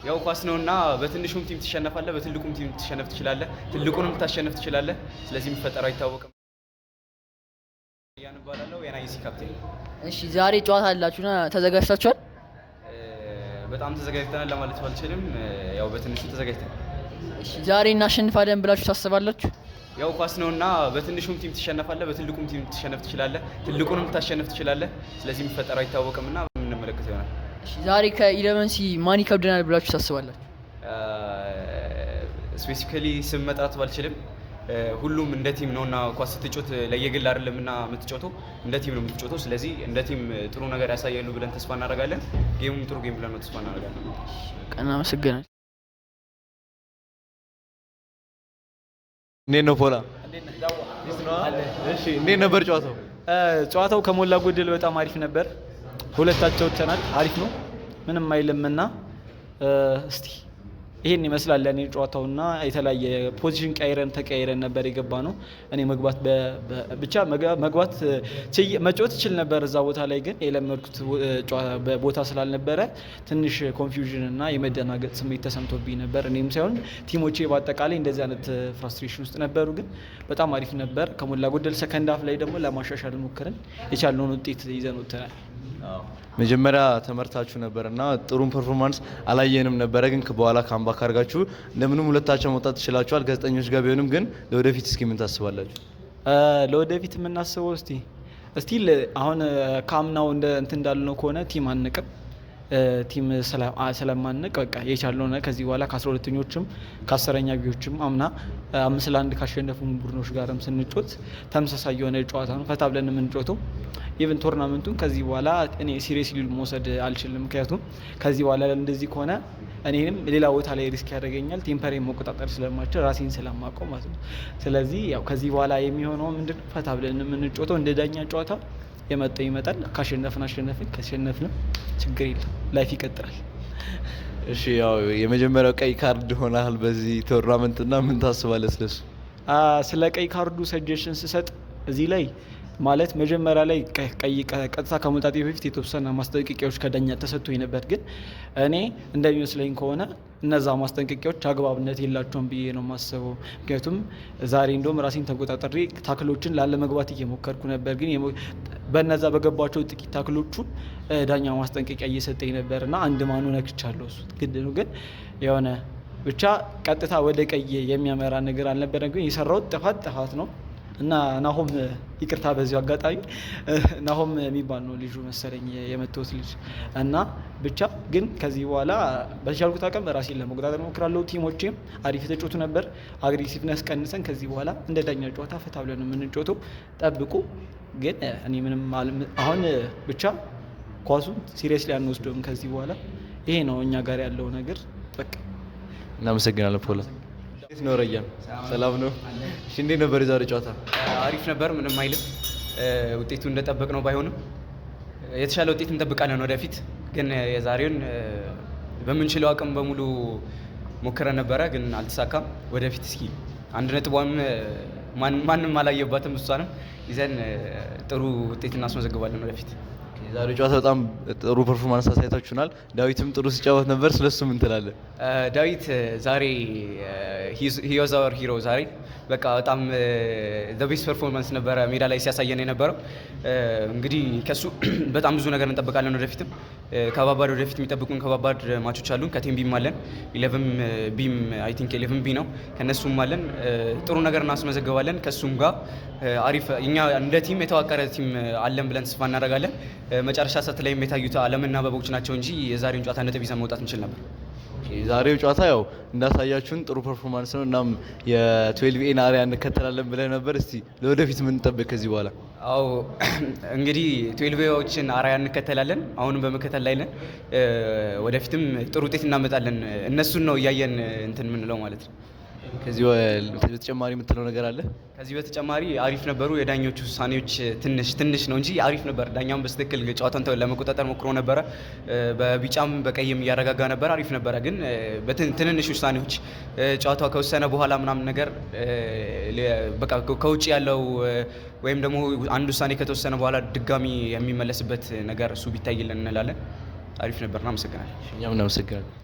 ያው ኳስ ነውና በትንሹም team ትሸነፋለህ፣ በትልቁም team ትሸነፍ ትችላለህ፣ ትልቁንም ታሸንፍ ትችላለህ። ስለዚህ የሚፈጠረው አይታወቅም። ያን እባላለሁ የናይሲ ካፕቴን። እሺ፣ ዛሬ ጨዋታ አላችሁና ተዘጋጅታችኋል? በጣም ተዘጋጅተናል ለማለት ባልችልም ያው በትንሹ ተዘጋጅተናል። እሺ፣ ዛሬ እናሸንፋለን ብላችሁ ታስባላችሁ? ያው ኳስ ነውና በትንሹም team ትሸነፋለህ፣ በትልቁም team ትሸነፍ ትችላለህ፣ ትልቁንም ታሸንፍ ትችላለህ። ስለዚህ የሚፈጠረው አይታወቅምና የምንመለከተው ይሆናል። እሺ፣ ዛሬ ከ 11C ማን ይከብደናል ብላችሁ ታስባላችሁ? Specifically ስም መጥራት ባልችልም ሁሉም እንደ team ነውና ኳስ ስትጮት ለየግል አይደለም እና የምትጮተው፣ እንደ team ነው የምትጮተው። ስለዚህ እንደ team ጥሩ ነገር ያሳያሉ ብለን ተስፋ እናደርጋለን። Game ኡም ጥሩ game ብለን ነው ተስፋ እናደርጋለን። ቀና አመሰግናለሁ። እንዴት ነው ፖላ? እሺ፣ እንዴት ነበር ጨዋታው? ጨዋታው ከሞላ ጎደል በጣም አሪፍ ነበር። ሁለታቸው ወጥተናል። አሪፍ ነው፣ ምንም አይልምና እስቲ ይሄን ይመስላል ለእኔ ጨዋታውና የተለያየ position ቀይረን ተቀይረን ነበር የገባ ነው። እኔ መግባት ብቻ መግባት መጫወት እችል ነበር እዛ ቦታ ላይ፣ ግን የለመድኩት ቦታ ስላልነበረ ትንሽ confusion እና የመደናገጥ ስሜት ተሰምቶብኝ ነበር። እኔም ሳይሆን team ኦቼ በአጠቃላይ እንደዚህ አይነት frustration ውስጥ ነበሩ። ግን በጣም አሪፍ ነበር ከሞላ ጎደል። Second half ላይ ደግሞ ለማሻሻል ሞክረን የቻልነውን ውጤት ይዘን ወጥተናል። መጀመሪያ ተመርታችሁ ነበር እና ጥሩን performance አላየንም ነበረ፣ ግን በኋላ comeback አድርጋችሁ እንደምንም ሁለታቸው መውጣት ትችላችኋል። ጋዜጠኞች ጋር ቢሆንም ግን ለወደፊት እስኪ ምን ታስባላችሁ? ለወደፊት የምናስበው እስቲ still አሁን ካምናው እንደ እንትን እንዳልነው ከሆነ team አንቅም። Team ስለማንቅ በቃ የቻልነው ከዚህ በኋላ ከ12ኞችም ከ10ኛ B ዎችም አምና 5-1 ካሸነፉን ቡድኖች ጋርም ስንጮት ተመሳሳይ የሆነ ጨዋታ ነው ፈታ ብለን የምንጮተው። Even tournament ኡን ከዚህ በኋላ እኔ seriously መውሰድ አልችልም። ምክንያቱም ከዚህ በኋላ እንደዚህ ከሆነ እኔንም ሌላ ቦታ ላይ risk ያደርገኛል። Temper ኤን መቆጣጠር ስለማልችል፣ ራሴን ስለማውቀው ማለት ነው። ስለዚህ ያው ከዚህ በኋላ የሚሆነው ምንድነው? ፈታ ብለን የምንጮተው እንደ ዳኛ ጨዋታ የመጣው ይመጣል። ካሸነፍን አሸነፍን፣ ከተሸነፍንም ችግር የለም፣ life ይቀጥላል። እሺ፣ ያው የመጀመሪያው ቀይ ካርድ ሆናል በዚህ tournament እና ምን ታስባለህ ስለሱ? ስለ ቀይ ካርዱ suggestion ስሰጥ እዚህ ላይ ማለት መጀመሪያ ላይ ቀይ ቀጥታ ከመውጣቴ በፊት የተወሰነ ማስጠንቀቂያዎች ከዳኛ ተሰጥቶኝ ነበር። ግን እኔ እንደሚመስለኝ ከሆነ እነዛ ማስጠንቀቂያዎች አግባብነት የላቸውም ብዬ ነው የማስበው። ምክንያቱም ዛሬ እንደውም ራሴን ተቆጣጥሬ tackle ኦችን ላለመግባት እየሞከርኩ ነበር። ግን በነዛ በገባቸው ጥቂት tackle ኦቹን ዳኛ ማስጠንቀቂያ እየሰጠኝ ነበር እና አንድ ማኑ ነክቻለሁ። እሱ ግድ ነው። ግን የሆነ ብቻ ቀጥታ ወደ ቀይ የሚያመራ ነገር አልነበረም። ግን የሰራሁት ጥፋት ጥፋት ነው እና ናሆም፣ ይቅርታ በዚሁ አጋጣሚ፣ ናሆም የሚባል ነው ልጁ መሰለኝ የመታሁት ልጅ። እና ብቻ ግን ከዚህ በኋላ በቻልኩት አቅም ራሴን ለመቆጣጠር እሞክራለሁ። Team ኦቼም አሪፍ የተጫወቱ ነበር። Aggressiveness ቀንሰን ከዚህ በኋላ እንደ ዳኛ ጨዋታ ፈታ ብለን የምንጫወተው ጠብቁ። ግን እኔ ምንም አሁን ብቻ ኳሱን seriously አንወስደውም ከዚህ በኋላ። ይሄ ነው እኛ ጋር ያለው ነገር በቃ። እናመሰግናለን ፖላ። እንዴት ነው ረያን? ሰላም ነው? እሺ፣ እንዴት ነበር የዛሬ ጨዋታ? አሪፍ ነበር፣ ምንም አይልም። ውጤቱ እንደጠበቅነው ባይሆንም የተሻለ ውጤት እንጠብቃለን ወደፊት። ግን የዛሬውን በምንችለው አቅም በሙሉ ሞክረን ነበረ፣ ግን አልተሳካም። ወደፊት እስኪ አንድ ነጥቧም ማንም አላየባትም፣ እሷንም ይዘን ጥሩ ውጤት እናስመዘግባለን ወደፊት። የዛሬው ጨዋታ በጣም ጥሩ performance አሳይታችሁናል። ዳዊትም ጥሩ ሲጫወት ነበር። ስለሱ ምን ትላለህ? ዳዊት ዛሬ he was our hero። ዛሬ በቃ በጣም the best performance ነበረ ሜዳ ላይ ሲያሳየን የነበረው። እንግዲህ ከሱ በጣም ብዙ ነገር እንጠብቃለን ወደፊትም። ከባባድ ወደፊት የሚጠብቁን ከባባድ match ኦች አሉን። ከቴምቢም አለን፣ 11 B ም፣ I think 11 B ነው፣ ከነሱም አለን። ጥሩ ነገር እናስመዘግባለን። ከሱም ጋር አሪፍ እኛ እንደ team የተዋቀረ team አለን ብለን ተስፋ እናደርጋለን። መጨረሻ ሰዓት ላይ የታዩት አለመናበቦች ናቸው እንጂ የዛሬውን ጨዋታ ነጥብ ይዘን መውጣት እንችል ነበር። የዛሬው ጨዋታ ያው እንዳሳያችሁን ጥሩ performance ነው። እናም የ 12 A ን አርአያ እንከተላለን ብለህ ነበር። እስቲ ለወደፊት ምን እንጠብቅ ከዚህ በኋላ? አዎ፣ እንግዲህ 12 ዎችን አርአያ እንከተላለን። አሁንም በመከተል ላይ ነን። ወደፊትም ጥሩ ውጤት እናመጣለን። እነሱን ነው እያየን እንትን የምንለው ማለት ነው። ከዚህ በተጨማሪ የምትለው ነገር አለ? ከዚህ በተጨማሪ አሪፍ ነበሩ የዳኞቹ ውሳኔዎች። ትንሽ ትንሽ ነው እንጂ አሪፍ ነበር። ዳኛውን በትክክል ጨዋታውን ለመቆጣጠር ሞክሮ ነበረ። በቢጫም በቀይም እያረጋጋ ነበር። አሪፍ ነበረ። ግን በትንንሽ ውሳኔዎች ጨዋታው ከወሰነ በኋላ ምናምን ነገር በቃ ከውጭ ያለው ወይም ደግሞ አንድ ውሳኔ ከተወሰነ በኋላ ድጋሚ የሚመለስበት ነገር እሱ ቢታይልን እንላለን። አሪፍ ነበር። እናመሰግናለን። እኛም እናመሰግናለን።